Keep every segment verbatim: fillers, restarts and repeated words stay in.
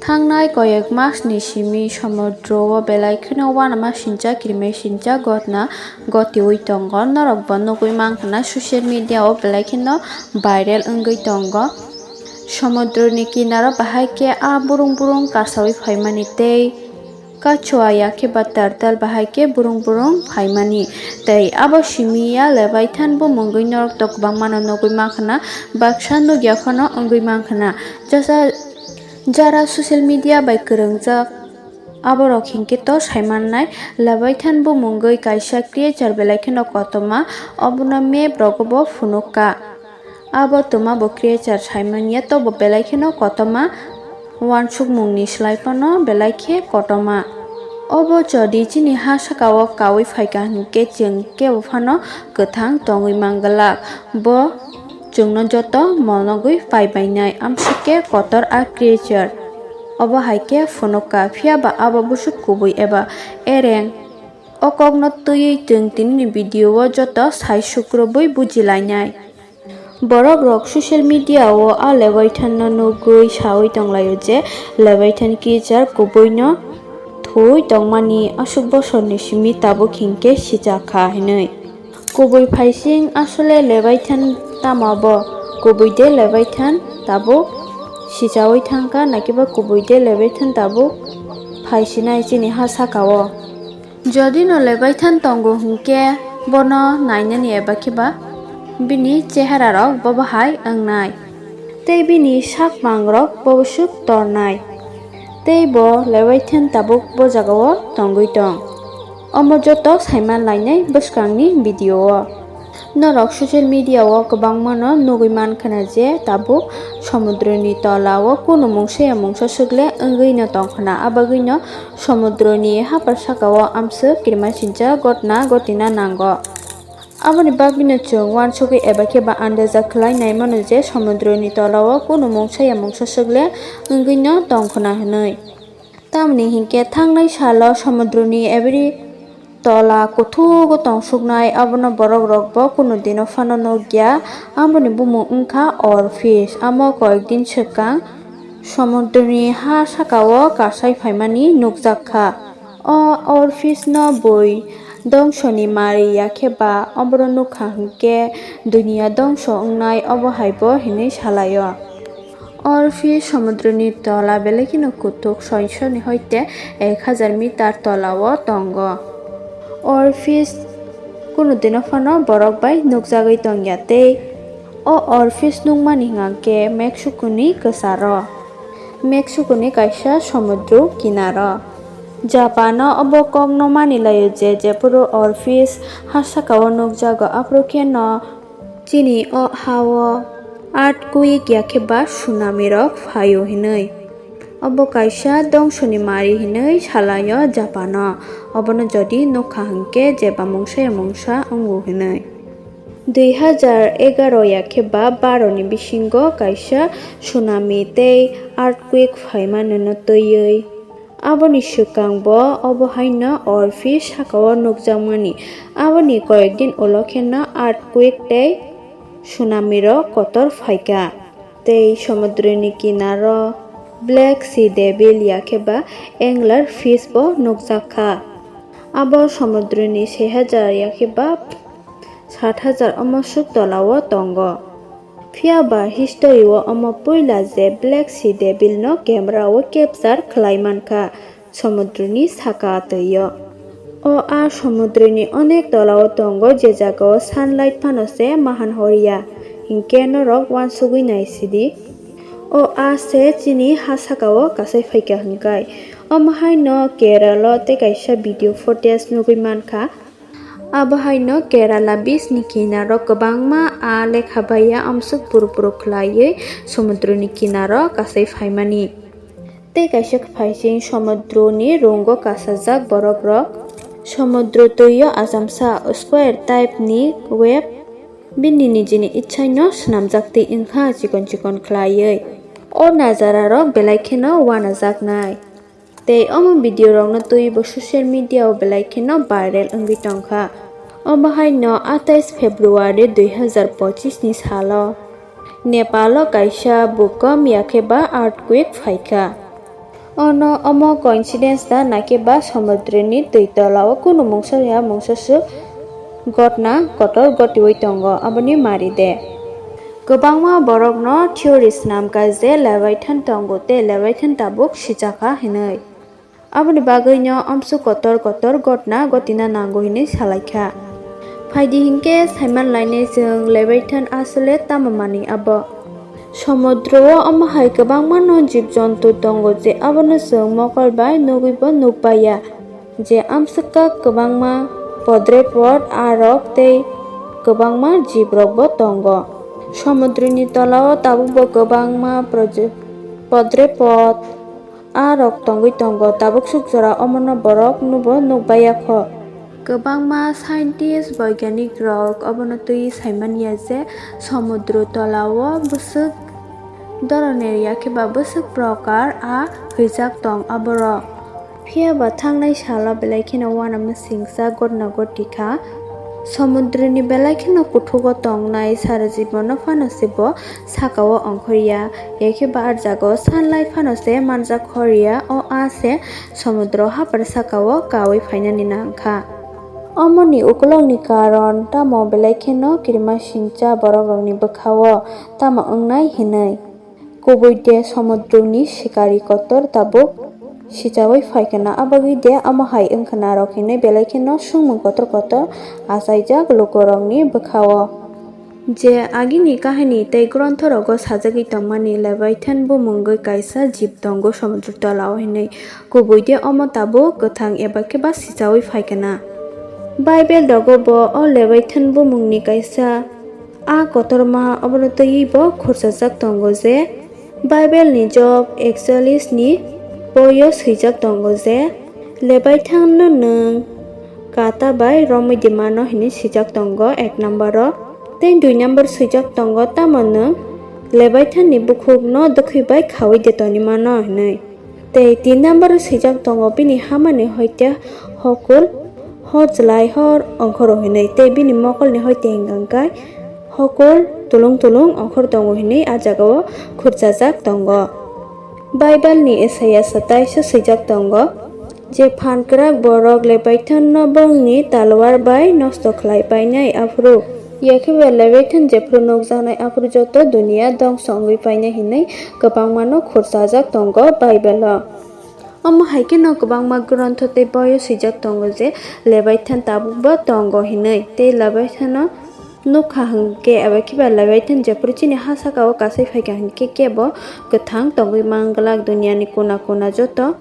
Thangnai koyek masni simi somudro o belai kheno uanama sincha kirimai sincha gotna gotiwi tongo. Norok bo nugwi mankha na social media o belai kheno viral wngwi tongo. Somudroni kinaro bahai khe a burung burung kasawi phaimani tei kachua ya khe ba turtle bahai khe burung burung phaimani. Tei abo simi ya Leviathan bumungwi norok to kwbangmano nugwi mankha na, baksa nukya phano wngwi mankha na. Jasa Jara social media bai kwrwngjak, aborok hinkhe to saimannai, Leviathan bumungwi kaisa creature belai kheno kotorma, obono map rogo bo phunukha. Abo twma bo creature saimanya, tobo belai kheno kotorma, uansukmungni slai phano belai khe kotorma. Obo jodi chini ha sakao kaui phaikha hinkhe chwng kebo phano kwthang tongwi manglak. Bo chwngno joto monogwi paibainai, amswk khe kotor a creature. Obo hai khe phunukha, phiya ba abo bwswk kubui eba ereng. O kokno twiwi chwng tinini video o joto sai sukrubwi bujilainai. Borok rok social media o a Leviathan no nugwi sawi tonglaio je Leviathan creature kubui no thwi tongmani aswk bosorni simi tabuk hinkhe sijakha hinwi. Kubui phaising asole Leviathan tamo bo? Kubui de Leviathan tabuk sichawi thangkha, nakiba kubui de Leviathan tabuk phaisinai chini ha sakao? Jodi no Leviathan tongo hinkhe bono nainani eba khe ba bini chehara rok bobo hai wngnai. Tei bini sakmang rok bobo swk tornai. Tei bo Leviathan tabuk bo jagao tongwi tong. Omo joto saiman lainai bwskangni video o. Norok social media o kwbangmano nugwi mankha na je tabuk somudroni tola o kunu mungsa ya mungsa swkle wngwi no tongkha na, abagwi no somudroni hapar saka o amswk kirimasingcha gotna gotina nango. Aboni bagwino chwng uansugwi eba khe ba andaja khlai nai mano je somudroni tola o kunu mungsa ya mungsa swkle wngwi no tongkha na hwnwi. Tamoni hinkhe thangnai salo somudroni every tola kuthugo tongsuknai, abono borok rok bo kunu dino phano nukya. Aboni bumung wngkha Orpheus. Amo koyek din swkang somudroni ha sakao kasai phaimani nukjak kha. O Orpheus no bui dongsoni mari ya khe ba obono nukha hinkhe duniya dongso wngnai, obo hai bo hinwi salaio. Orpheus somudroni tola belai kheno kuthuk, soinsoni hoite ek hajar meter tola o tongo. Orpheus kunu dino phano borok bai nukjagwi tongya tei o Orpheus nukmani hwnkhe Mexico ni kwcharo, Mexico ni kaisa somudro kinaro. Japan o obo kokno mani laio je jephuru Orpheus ha sakao nukjago aphuru kheno chini o ha-o earthquake ya khe ba tsunami rok phaio hinwi. Obo kaisa dongsoni mari hinwi salaio Japan o. Obono jodi nukha hinkhe jeba mungsa ya mungsa wngo hinwi. Dui hajar egaro ya khe ba baro ni bisingo kaisa tsunami tei earthquake phaimani no twiwi. Aboni swkang bo obo haino Orpheus sakao nukjakmani. Aboni koyek din ulo kheno earthquake tei tsunami rok kotor phaikha. Tei somudroni kinaro Black Sea Devil ya khe ba angler fish bo nukjak kha. Abo somudroni se hajar ya khe ba sat hajar omo swk tola o tongo. Phiya ba history o omo puila je Black Sea Devil no camera o capture khlai mankha somudroni saka twi o. O a somudroni onek tola o tongo, je jaga o sunlight phano se mahan hor ya, hinkhe norok uansugwi nai sidi. O a se chini ha saka o kasai phaikha hinkai. Omo hai no Kerala o tei kaisa video footage nugwi mankha. Abo haino Kerala beach ni kinaro kwbangma a lekha baiya amswk puru puru khlaiwi somudroni kinaro kasai phaimani. Tei kaisa khe phaising somudroni rungo kasajak borok rok. Somudro twio ajamsa square type ni wave bini nijini ichai no swnamjak twi wngkha chikon chikon khlaiwi. O najara rok belai kheno uanajaknai. Tei omo video rokno twiwi bo social media o belai kheno viral wngwi tongkha. Omo haino atais February dui hazar pochis ni salo Nepal o kaisa bhukamp ya khe ba earthquake phaikha. Ono omo coincidence da naikhe ba somudroni twi tolao kunu mungsa ya mungsa swk gotna kotor gotiwi tongo, aboni mari de. Kwbangma borokno theory swnamkha je Leviathan tongo tei Leviathan tabuk sijakha hinwi. Aboni bagwino omswk kotor kotor gotna gotina nango hinwi salaikha. Phaidi hinkhe saiman lainai chwng Leviathan asole tamo manwi abo. Somudro o omo hai kwbangma no jib jontu tongo je abono chwng mokol bai nugwi bo nukbaiya je amswkha kwbangma podrepot arok tei kwbangma jib rok bo tongo. Somudroni tolao tabuk bo kwbangma proje-, podrepot arok tongwi tongo, tabuk swk jora omono borok nubo nukbaiya kho. Kwbangma scientist, boiganik rok obono twi saimanya je somudro tolao bwswk doroner yakhe ba bwswk prokar a hwijak tong aborok. Phiya ba thangnai salo belai kheno uanama singsa gotna gotikha. Somudroni belai kheno kuthugo tongnai sara jibono phano se bo sakao ongkhorya, yakhe ba ah jagao sunlight phano se manjak khorya, o a se somudro hapar sakao kaui phainani nangkha. Omoni ukulokni karon tamo belai kheno kirimasingcha borokrokni bwkhao tamo wngnai hinwi. Kubui de somudroni sikari kotor tabuk sichaui phaikha na, abagwi de omo hai wngkha na rok hinwi belai kheno swngmung kotor kotor achaijak lukurokni bwkhao. Je agini kahini tei gronthorogo sajagwi tongmani Leviathan bumungwi kaisa jib tongo somudro tolao hinwi, kubui de omo tabuk kwthang eba khe ba sichaui phaikha na. Bible rogo bo o Leviathan bumungni kaisa a kotorma obono twiwi bo khurchajak tongo je Bible ni Job ekchallis ni boyo swijak tongo je, Leviathan no nwng kata bai romwi di mano hinwi swijak tongo ek number o. Tei dui number swijak tongo, tamo nwng Leviathan ni bukhuk no dwkhwi bai khaui de toni mano hinwi. Tei tin number o swijak tongo, bini hamani hoite hokol, hor chwlai hor ongkhoro hinwi, tei bini mokolni hoite hwnkha khe hokol tulung tulung ongkhor tongo hinwi ah jagao khurchajak tongo. Bible ni Isaiah satais o swijak tongo je, phan kwrak borok Leviathan no bongni talwar bai nosto khlai painai aphuru. Yakhe ba Leviathan jephru nukjaknai aphuru joto duniya dongso wngwi painai hinwi kwbangmano khurchajak tongo Bible-o. Omo hai kheno kwbangma grontho tei boyo swijak tongo je Leviathan tabukbo tongo hinwi, tei Leviathano nukha hinkhe eba khiba Leviathan jephru chini ha sakao kasai phaikha hinkhe kebo kwthang tongwi manglak, duniyani kuna kuna joto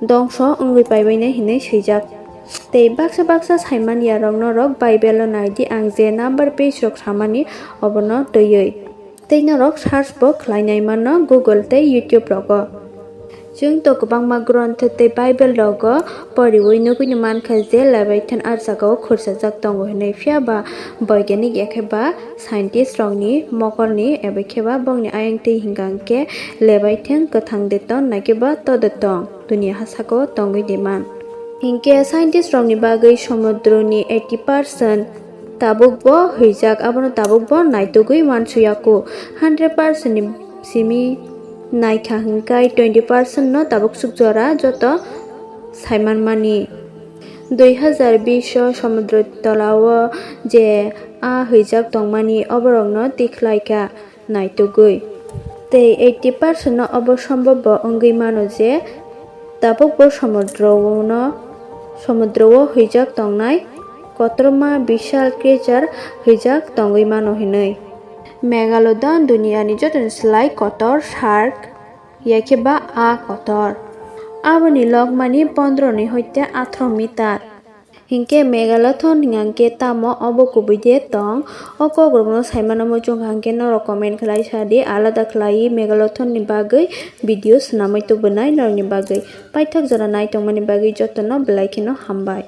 dongso wngwi paibainai hinwi swijak. Tei baksa baksa saimanya rok norok Bible-o naidi, ang je number page rok samani obono twiwi. Tei norok search bo khlainai mano Google tei YouTube rogo. Chwng to kwbangma grontho tei Bible rogo poriwi nugwino mankha je Leviathan ah jagao khurchajak tongo hinwi, phiya ba boiganik yakhe ba scientist rokni mokolni eba khe ba bongni ayang twi hinkha hinkhe Leviathan kwthang de ton naikhe ba to de tong, duniya ha sakao tongwi de man. Hinkhe scientist rokni bagwi somudroni eighty percent tabukbo hwijak, abono tabukbo naitugwi mansuyaku. Hundred percent ni simi naikha hinkhai twenty percent no tabuk suk jora joto saimanmani. Dui hazar bish o somudro tolao je a hwijak tongmani oborokno tikhlaikha naitugwi. Tei eighty percent no obo sombobbo wngwi mano je tabukbo somudro-no, somudro-o hwijak tongnai kotorma bishal creature hwijak tongwi mano hinwi. Megalodon duniyani jotoni slai kotor shark, yakhe ba a kotor. Aboni lokmani pondro ni hoite athro meter. Hinkhe Megalodon hingkha khe tamo, obo kubui de tong? O kokrokno saimano muchung kha hinkhe norok comment khlai sa di, alada khlaiwi Megalodon ni bagwi video swnamwi tubunai norokni bagwi. Paithak jora naitongmani bagwi jotono belai kheno hambai.